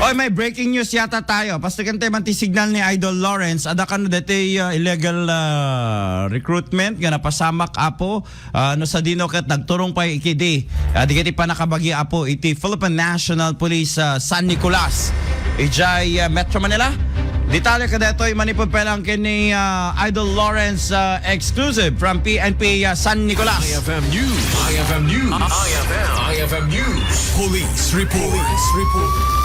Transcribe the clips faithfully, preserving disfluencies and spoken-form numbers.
Oy, may breaking news yata tayo. Pastikan tayo man ti signal ni Idol Lawrence. Adda kano deti, ah, illegal, ah, recruitment nga napasamak, Apo. Ah, no sadino ket nagturong pay ikidi, ah, dagiti pannakabagi, Apo, iti Philippine National Police, ah, San Nicolas, idiay, ah, Metro Manila. Detalye kadaytoy manipud pay lang ken ni, ah, Idol Lawrence, ah, exclusive from P N P, ah, San Nicolas. I F M News. I F M News. I F M. I F M News. Police report. Police report.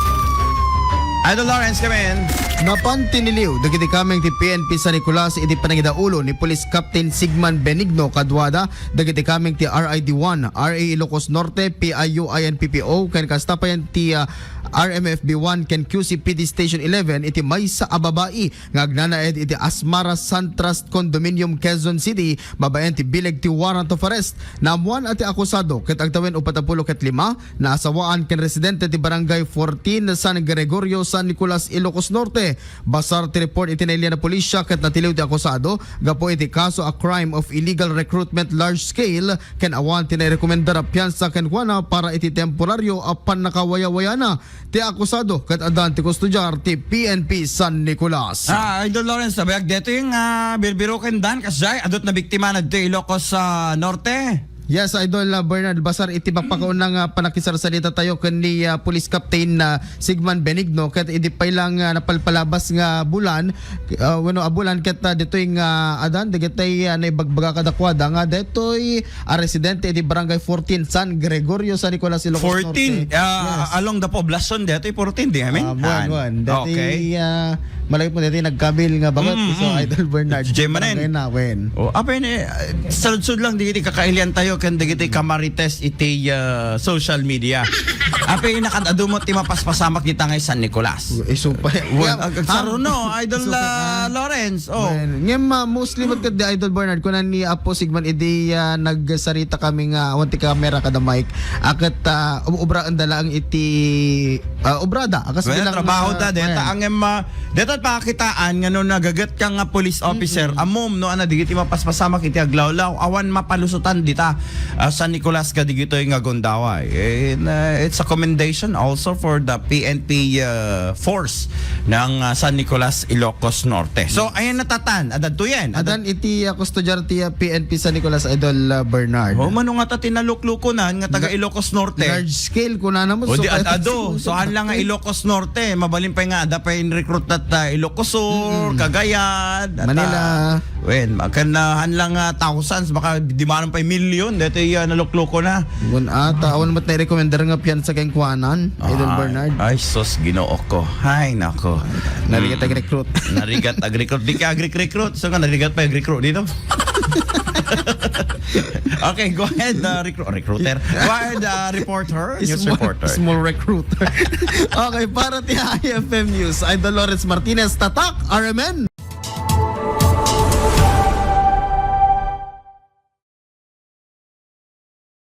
Idol Lawrence, come in. Napan tiniliw dagiti kameng ti P N P San Nicolas iti panangidaulo ni Police Captain Sigman Benigno kaduada dagiti kameng ti R I D one, R A Ilocos Norte, P I U I N P P O, ken kasta payen ti, ah, R M F B one ken Q C P D Station eleven iti maysa a babai nga agnanaed iti Asmara Sun Trust Condominium, Quezon City, babaen ti bileg ti warrant of arrest. Naammoan a ti akusado ket agtawen upat a pulo ket lima, naasawaan ken residente ti Barangay fourteen, San Gregorio, San Nicolas, Ilocos Norte. Basar ti report iti nailian a pulisya ket natiliw ti akusado gapu iti kaso a crime of illegal recruitment large scale ken awan ti nairekomendar a piansa kenkuana para iti temporario a pannakawayawayana ti akusado ket addan ti kustodiar ti P N P San Nicolas. Ah, Idol Lawrence, nabayag detoy nga, ah, birbiroken dan, kasjay, adut nabiktima na dito Ilocos, ah, Norte. Yes, Idol, ah, Bernard, basar iti mapakaunang, ah, panakisarsarita tayo ken ni, ah, Police Captain, ah, Sigman Benigno, ket idi pay lang, ah, napalpalabas nga bulan, ah, wenno a bulan ket, ah, ditoy nga adan, dagitoy, ah, naibagbaga kadakuada nga detoy a residente iti Barangay fourteen, San Gregorio, San Nicolas, Ilocos Norte. Fourteen, ah, yes, along the poblacion, detoy fourteen, di amin? Ah, buwan, buwan. Dati, okay, ah, malagip mo, dati nagkabil nga bagat, mm, so, mm, Idol Bernard. Jay Manen. Barangay na, wen. Oh, apay ni, ah, saludsod lang, dagiti kakailian tayo, kan dagiti kamarites iti, ah, social media. Apay, nakadadumot ti mapaspasamak dita nga San Nicolas. Isu pa. Well, yeah, ag-, agsaruno, ah, Idol, isu pa, ah, ah, Lawrence. Oh. Well, ngem, ah, mostly met ket di Idol Bernard, kunan ni Apo Sigman idi, ah, nagsarita kami nga awan ti kamera kada mic. Aket, ah, um-, ubraen da laeng iti, ah, obrada. Akas well, bilang, trabaho ah, da, deta, well, ang, em, ah, deta pakitaan nga no nagaget ka nga police officer, mm-mm, ammom, no, ana, digiti mapaspasamak iti aglawlaw, awan mapalusotan dita, ah, San Nicolas kadigitoy nga gundaway. Eh, na, it's a commendation also for the P N P, ah, force ng, ah, San Nicolas, Ilocos Norte. So, yes, ayan natatan, adadto yan. Adad- Adan iti, ah, kustodiar ti, ah, P N P San Nicolas, Idol, ah, Bernard. Oh, mano nga ta tinaluklukunan nga taga Ga-, Ilocos Norte. Large scale, kunana mo, o, so, di, kaya ad-ado. So, saan lang nga Ilocos Norte, mabalin pa nga, ada pa yung recruit at, ah, Ilocos Sur, mm-mm, Cagayan, at, Manila. Ah, wen, makan na, han lang, ah, thousands, baka di man pa yung million, dito yung, ah, nalukluko na. Gun ata, awan mat na i-recommender nga piyansa keng kuanan, Idol Bernard. Ay, sus, Ginoo ko. Ay, nako. Narigat ag-recruit. Narigat ag-recruit. Di ka ag-recruit. So nga, narigat pa ag-recruit dito. Okay, go ahead, uh, recru-, recruiter. Go ahead, uh, reporter. News reporter. Small recruiter. Okay, para ti I F M News, Idol Lawrence Martinez, Tatak, R M N.